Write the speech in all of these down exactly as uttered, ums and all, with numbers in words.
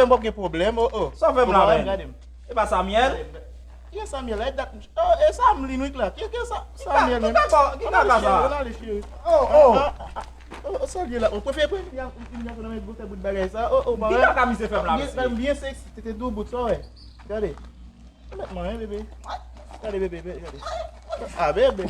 avè m, w ap gen pwoblèm. Oh, oh. Sa w fè m la menm? Gade m. E pa Samuel? Ki Samuel la? E dat, oh, e Samlin wi k la. Ki, ki sa? Samuel menm. Ki kaka sa? Ann ale, cheri. Oh, oh. Oh, oh, sa l ye la? Ou prefere pran yon, yon, yon nan men gwo fè bout bagay sa? Oh, oh, ki kaka misye fè m la, mesye? Byen, byen seksi, tete doubout, sa w wè. Gade. Ou mèt manyen, bebe. Gade, bebe, bebe, gade. Ah, bebe.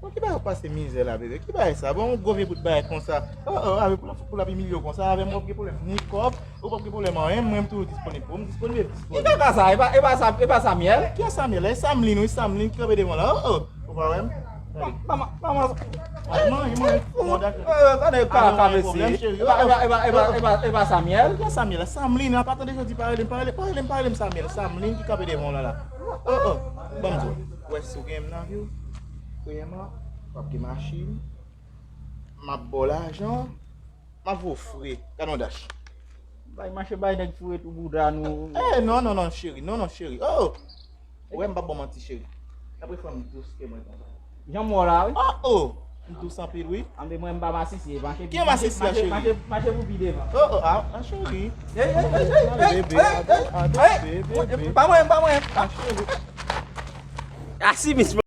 Bon, ki bagay w pase mizè la, bebe? Ki bagay sa? Bon, yon gwo vye bout bagay konsa. Oh, oh, avè pou l ap, pou l ap imilye w konsa, avè m w ap gen pwoblèm ni kòb, ou p ap gen pwoblèm anyen, mwen m toujou disponib pou ou, m disponib, disponib. Ki kaka sa? E pa, e pa sa, e pa Samuel? Ki Samuel? E Samlin, wi, Samlin ki kanpe devan la. Oh, oh. Ou pa wè m? Gade. Manman, manman. Ay, manman, manman. Bon, dakò. Eh, gade kaka mesye. E pa, e pa, e pa, e pa, e pa, e pa Samuel? Ki Samuel? Samlin, a pa tande jodi, pa rele m, pa rele m, pa rele m, pa rele m Samuel. Samlin ki kanpe devan w la, la. Oh, oh. Ban m di w. Ou wè si w gen m nan vi w, premyèman, w ap gen machin, m ap ba w lajan, m ap voye w fre. Gade yon dash. Bay mache bay nèg foure tou bouda nou. Eh, non, non, non, cheri. Non, non, cheri. Oh, oh. Ou wè m p ap ba w manti, cheri. Apre fò m dous ke mwen konsa. Jan m wè w la, wi. Oh, oh. M dous anpil, wi. Anben mwen m pa masisi, mache. Ki masisi a, cheri? Mache, mache pou pi devan. Oh, oh, ah, ah, cheri. Hey, hey, hey, hey, hey, bebe, hey, ade, hey, ade, hey, bebe, bebe. Pa mwen, pa mwen. Ah, cheri. Asi, mis.